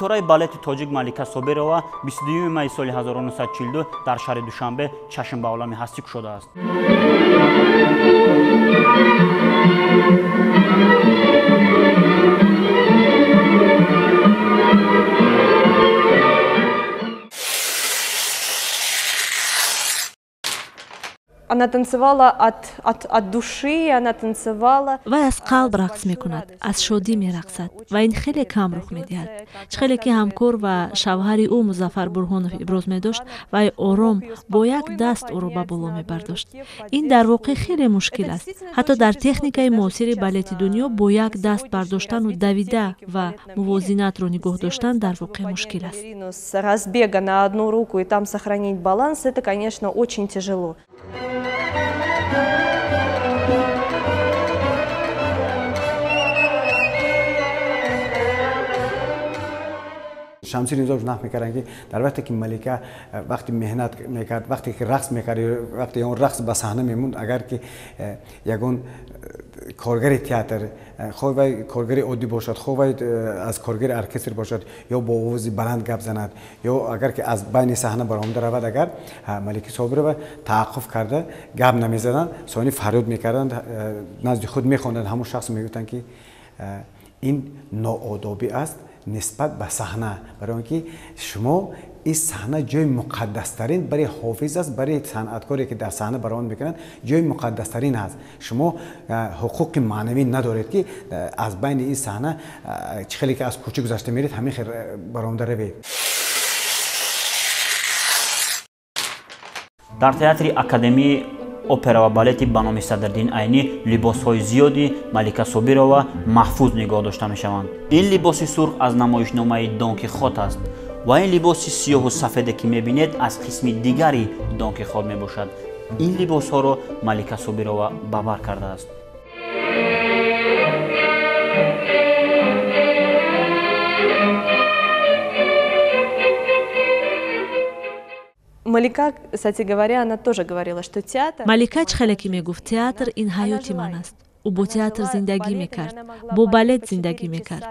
Ситораи балети тоҷик Малика Собирова 22 майи соли 1942 дар шаҳри Душанбе чашм ба олами ҳастӣ кушодааст. Она танцевала от души, она танцевала. Вай аз қалб рақс мекунад, аз шодӣ мерақсад ва ин хеле кам рух медиҳад. Чӣ хеле ки ҳамкор ва шавҳари ӯ Музаффар Бурҳонов иброз медошт, вай ором бо як даст ӯро ба боло мебардошт. Ин дар воқеъ хеле мушкил аст. Ҳатто дар техникаи муосири балети дунё бо як даст бардоштану давида ва мувозинатро нигоҳ доштан дар воқеъ мушкил аст. С разбега на одну руку и там сохранить баланс, это, конечно, очень тяжело. Шамси Низомович нақл мекарданд, ки дар вақте ки Малика вақти меҳнат мекард, вақте ки рақс мекард, вақте он рақс ба саҳна мемонд, агар ки ягон коргари театр, хоҳ вай коргари оддӣ бошад, хоҳ вай аз коргари оркестр бошад, ё бо овози баланд гап занад, ё агар ки аз байни саҳна баромада равад, агар Малика Собирова тааққуф карда гап намезаданд, сони фарёд мекарданд, назди худ мехонданд, ҳамон шахс мегуфтанд, ки ин ноодобӣ аст нисбат ба саҳна, барои он ки шумо ин саҳна ҷои муқаддастарин барои ҳофиз аст, барои санъаткоре ки дар саҳна баромад мекунанд ҷои муқаддастарин аст. Шумо ҳуқуқи маънавӣ надоред, ки аз байни ин саҳна чӣ хеле ки аз кӯча гузашта меред, ҳамин хел баромада равед. Дар театри Академии опера ва балети ба номи Садриддин Айнӣ либосҳои зиёди Малика Собирова маҳфуз нигоҳ дошта мешаванд. Ин либоси сурх аз намоишномаи Дон Кихот аст ва ин либоси сиёҳу сафеде ки мебинед аз қисми дигари Дон Кихот мебошад. Ин либосҳоро Малика Собирова ба бар кардааст. Малика, кстати говоря, она тоже говорила, что театр... Малика чӣ хеле ки мегуфт, театр ин ҳаёти ман аст. Ӯ бо театр зиндагӣ мекард, бо балет зиндагӣ мекард.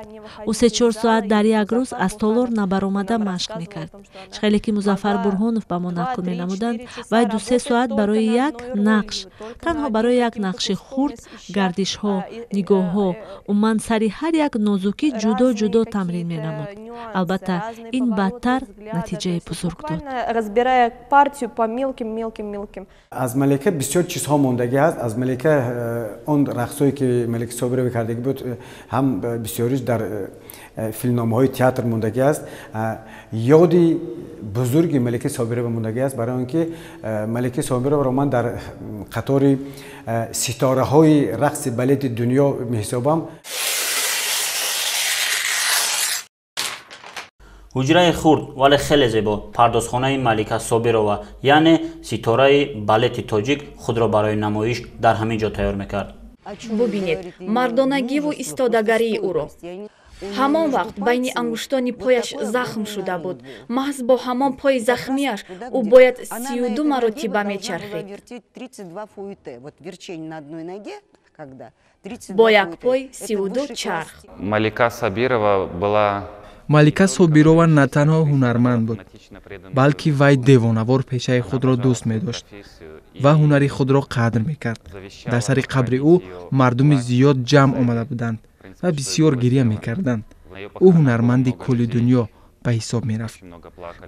Ӯ се-чор соат дар як рӯз аз толор набаромада машқ мекард. Чӣ хеле ки Музаффар Бурҳонов ба мо нақл менамуданд, вай ду-се соат барои як нақш, танҳо барои як нақши хурд, гардишҳо, нигоҳҳо, умуман сари ҳар як нозукӣ ҷудо-ҷудо тамрин менамуд. Албатта, ин баъдтар натиҷаи бузург дод. Разбирая партию по мелким-мелким-мелким. Аз Малика бисёр чизҳо мондагӣ ҳаст. Аз Малика он рақсҳое ки Малика Собирова кардагӣ буд, ҳам бисёриш дар филмномаҳои театр мондагӣ аст. Ёди бузурги Малика Собирова мондагӣ аст, барои он ки Малика Собироваро ман дар қатори ситораҳои рақси балети дунё меҳисобам. Ҳуҷраи хурд, вале хеле зебо, пардозхонаи Малика Собирова, яъне ситораи балети тоҷик худро барои намоиш дар ҳамин ҷо тайёр мекард. Бубинед мардонагиву истодагарии ӯро. Ҳамон вақт байни ангуштони пояш захм шуда буд. Маҳз бо ҳамон пои захмияш ӯ бояд 32 маротиба мечархид. Бо як пой 32 чарх. Малика Сабирова была Малика Собирова на танҳо ҳунарманд буд, балки вай девонавор пешаи худро дӯст медошт ва ҳунари худро қадр мекард. Дар сари қабри ӯ мардуми зиёд ҷамъ омада буданд ва бисёр гиря мекарданд. Ӯ ҳунарманди кулли дунё ба ҳисоб мерафт.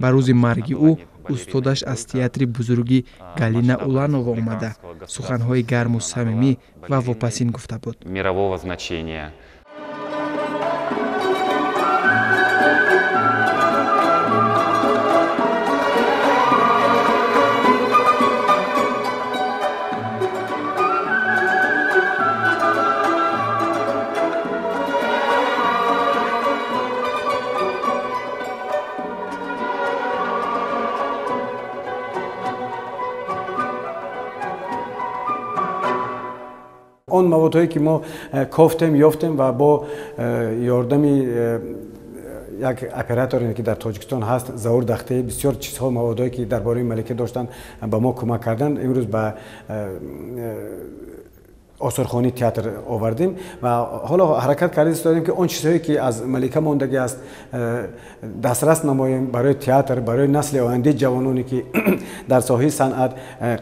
Ба рӯзи марги ӯ устодаш аз театри бузурги Галина Уланова омада суханҳои гарму самимӣ ва вопасин гуфта буд. Мирового значения. Он маводҳое ки мо кофтем, ёфтем ва бо ёрдами як операторе ки дар Тоҷикистон ҳаст, Заур Дахтӣ, бисёр чизҳо, маводҳое ки дар бораи Малика доштанд, ба мо кӯмак карданд. Имрӯз ба осорхонаи театр овардем ва ҳоло ҳаракат карда истодем, ки он чизҳое, ки аз Малика мондагӣ аст, дастрас намоем барои театр, барои насли ояндаи ҷавононе, ки дар соҳаи санъат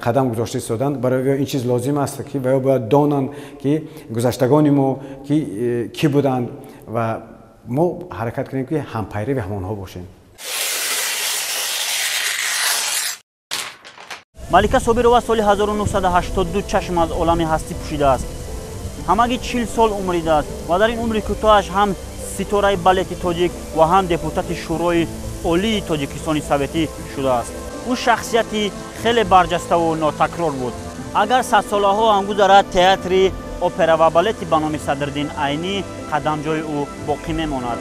қадам гузошта истоданд. Барои ин чиз лозим аст, ки ва бояд донанд, ки гузаштагони мо ки буданд ва мо ҳаракат кунем, ки ҳампайрави ҳамонҳо бошем. Малика Собирова соли 1982 чашм аз олами ҳастӣ пӯшидааст. Ҳамагӣ 40 сол умридааст ва дар ин умри кӯтоҳаш ҳам ситораи балети тоҷик ва ҳам депутати Шӯрои Олии Тоҷикистони Советӣ шудааст. Ӯ шахсияти хеле барҷаставу нотакрор буд. Агар садсолаҳо ҳам гузарад, театри опера ва балети ба номи Садриддин Айнӣ қадамҷои ӯ боқӣ мемонад.